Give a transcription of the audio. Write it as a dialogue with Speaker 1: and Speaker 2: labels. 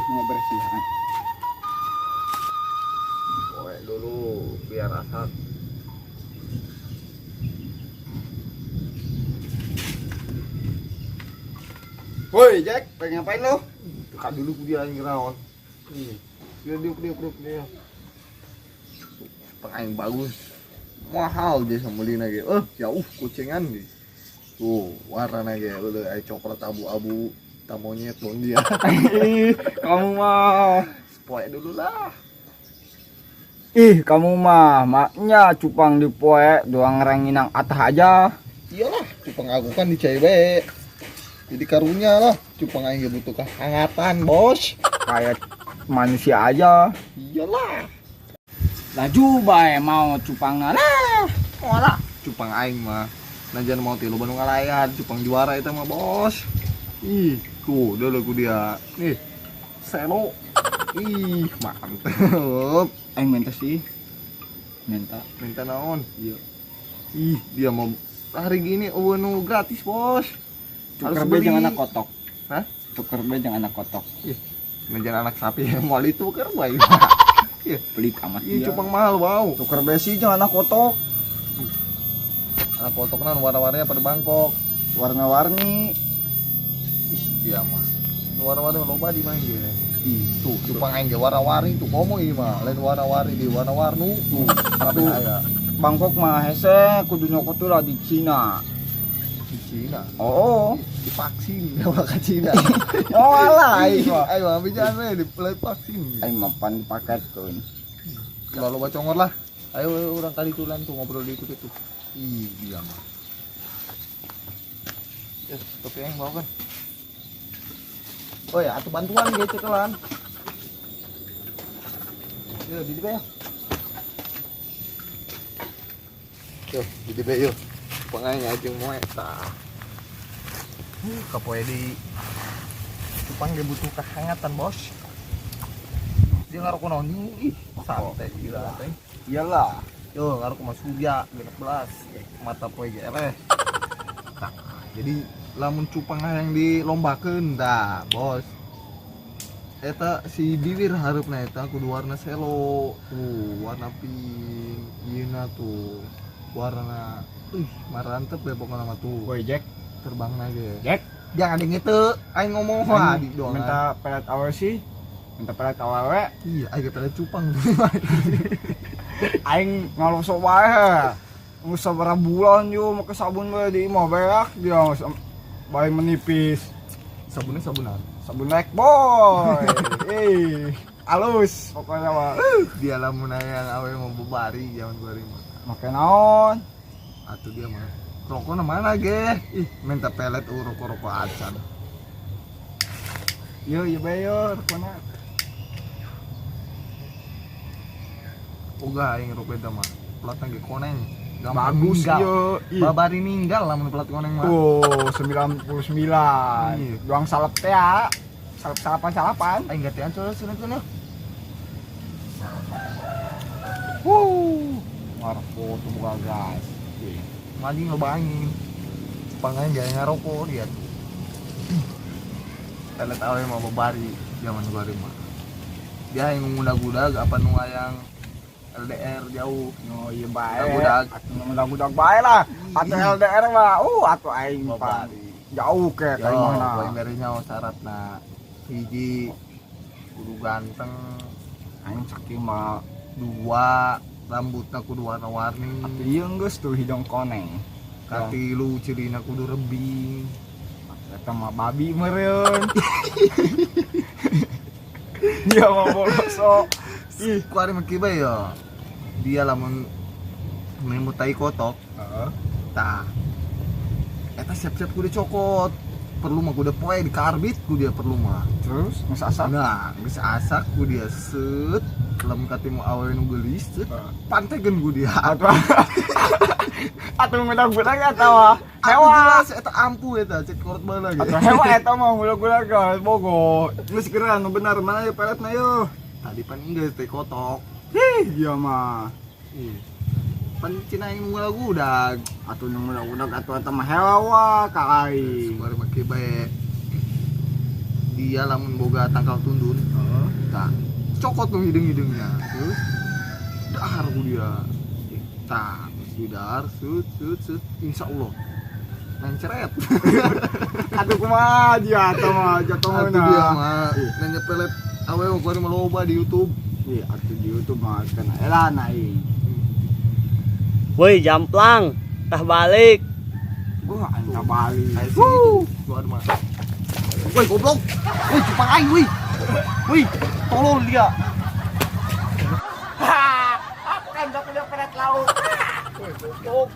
Speaker 1: Ngabersihan.
Speaker 2: Poe dulu biar asap.
Speaker 1: Woi Jack, pengen ngapain lo?
Speaker 2: Tekan dulu dia yang ngerawan. Nih, dia dia. Pengen bagus. Mahal dia sama lina ge. Jauh kucingan nih. Tuh, warnanya ge udah coklat abu-abu, monyet dong dia.
Speaker 1: Kamu mah
Speaker 2: poe dulu lah.
Speaker 1: Ih, kamu mah maknya cupang di poe doang ngerenginang atah aja.
Speaker 2: Iyalah, cupang aku kan di cewek. Jadi karunya lah, cupang aing butuh kehangatan, bos.
Speaker 1: Kayak manusia aja.
Speaker 2: Iyalah.
Speaker 1: Laju bae mau cupang lah.
Speaker 2: Moal cupang aing mah. Najan mau tilu Bandung ngalayan, cupang juara itu mah, bos. Ih, tuh udah lagu dia. Nih, selo. Ih, mantep.
Speaker 1: Aing minta sih. Minta
Speaker 2: naon? Iya. Ih, dia mau hari gini nu gratis, bos.
Speaker 1: Tuker be jangan anak kotok.
Speaker 2: Hah?
Speaker 1: Tuker be jangan anak kotok.
Speaker 2: Ih, jangan anak sapi yang mau itu tuker bae. Iya,
Speaker 1: pelit amat.
Speaker 2: Ih, cupang mahal, wow.
Speaker 1: Tuker be sih jangan anak kotok.
Speaker 2: Anak kotok nan warna-warninya pada Bangkok.
Speaker 1: Warna-warni.
Speaker 2: Ih, dia mah. Warna-warni loba di mana ge. Ih, tuh cupang aing ge warna-warni tuh komo ieu mah. Lain warna-warni di warna-warnu tuh. Tapi aya
Speaker 1: Bangkok mah hese kudu nyokot tuh lah di Cina.
Speaker 2: Di Cina.
Speaker 1: Oh,
Speaker 2: divaksin enggak ke Cina.
Speaker 1: Oh alah,
Speaker 2: ayo ambil jangan we divaksin.
Speaker 1: Aing mah pan dipaketkeun.
Speaker 2: Lalu loba congor lah. Ayo urang kali tulan tuh ngobrol di itu tuh. Ih, dia mah. Topi aing bawa kan. Oh ya, atuh bantuan ge cekelan. Yo, di dieu ya. Yo, di dieu yo. Pengen ngajeng moe tah. Kapoe di cupang dia butuh kehangatan, bos. Dia ngarokok naon ih, santai gila teh.
Speaker 1: Iyalah.
Speaker 2: Yo, ngarokok mah surya 16 mata poe ge eleh. Nah, jadi lamun cupang yang dilombakeun tah, bos. Eta si bibir hareupna eta kudu warna selo. Tuh, warna pink, ieuna tuh. Warna marantep deh pokoknya mah tuh.
Speaker 1: Woi Jack,
Speaker 2: terbang aja.
Speaker 1: Jack,
Speaker 2: jangan ada gitu. Aing ngomong wah di doang.
Speaker 1: Minta pelet awe sih. Minta pelet awewe.
Speaker 2: Iya, aing pelet cupang.
Speaker 1: Aing ngalosok wae. Geus sabaraha bulan yo make sabun bae di imah beak dia bae menipis.
Speaker 2: Sabunnya sabunan.
Speaker 1: Sabun Black Boy. Ih, halus pokoknya mah.
Speaker 2: Dia lamun aya awe mau bebari zaman bari mah.
Speaker 1: Make naon?
Speaker 2: Atuh dia mah rokokna mana ge? Ih, minta pelet rokok-rokok acan.
Speaker 1: Yo, ieu bae yo rokona.
Speaker 2: Ogah aing rokok eta mah. Platna ge koneng. Gampang
Speaker 1: bagus yo.
Speaker 2: Babari ninggal lamun plat koneng mah.
Speaker 1: Tuh, 99.
Speaker 2: Iya.
Speaker 1: Doang salep teh ya. Salep salapan-salapan.
Speaker 2: Aing gantian coba sunatkeun yo.
Speaker 1: Wuh. Ngarokok tuh buka gas.
Speaker 2: Lagi ngebangin. Pangain gak ngarokok dia. Pelet awe mah babari zaman bari mah. Dia yang ngudag-gudag apa nu hayang LDR jauh.
Speaker 1: No iya bae.
Speaker 2: Ngudag.
Speaker 1: Atuh ngudag-gudag bae lah. Atuh LDR mah atuh aing babari. Jauh ke ka imahna.
Speaker 2: Aing bere nyaho syaratna. Hiji kudu ganteng,
Speaker 1: aing sakieu mah
Speaker 2: dua rambutna kudu warna-warni.
Speaker 1: Atuh ieu geus tuh hidung koneng.
Speaker 2: Katilu cirina kudu rebing.
Speaker 1: Eta mah babi meureun. Dia mah boloso.
Speaker 2: Ih, ku ari mah kieu bae yo. Dia lamun nemu tai kotok.
Speaker 1: Heeh.
Speaker 2: Tah. Eta siap-siap kudu cokot. Perlu mah kudu poe di karbit ku dia perlu mah.
Speaker 1: Terus geus asak.
Speaker 2: Nah, geus asak ku dia seut. Lem katimu awewe nu geulis seut. Pantegeun ku dia.
Speaker 1: Atuh ngudag-gudag eta mah. Hewa.
Speaker 2: Eta ampuh eta cek korot baheula ge.
Speaker 1: Atuh hewa eta mah ngudag-gudag bogo. Geus geura nu bener mana ye peletna yo.
Speaker 2: Tadi pan geus teh kotok.
Speaker 1: Ih, dia mah.
Speaker 2: Ih. Pan cina yang ngudag-gudag.
Speaker 1: Atuh nu ngudag-gudag atuh eta mah hewa ka aing.
Speaker 2: Bari make bae. Dia lamun boga tangkal tundun.
Speaker 1: Heeh.
Speaker 2: Tah, cokot tuh hideung-hideungnya. Terus dahar ku dia. Tah, terus didahar, sut sut sut, insya Allah mencret.
Speaker 1: Aduh, kumaha dia atau mah jatuh.
Speaker 2: Atuh dia mah nanya pelet awewe kuari mah loba di YouTube.
Speaker 1: Iya, atuh di YouTube mah kena elah aing.
Speaker 3: Woi, jamplang, tah balik.
Speaker 1: Wah, aing ka Bali.
Speaker 2: Kayak si itu. Gua aduh mah. Woi, goblok. Woi, cupang aing, woi. Woi, tolol dia.
Speaker 1: Kan udah punya pelet laut.
Speaker 2: Woi, goblok.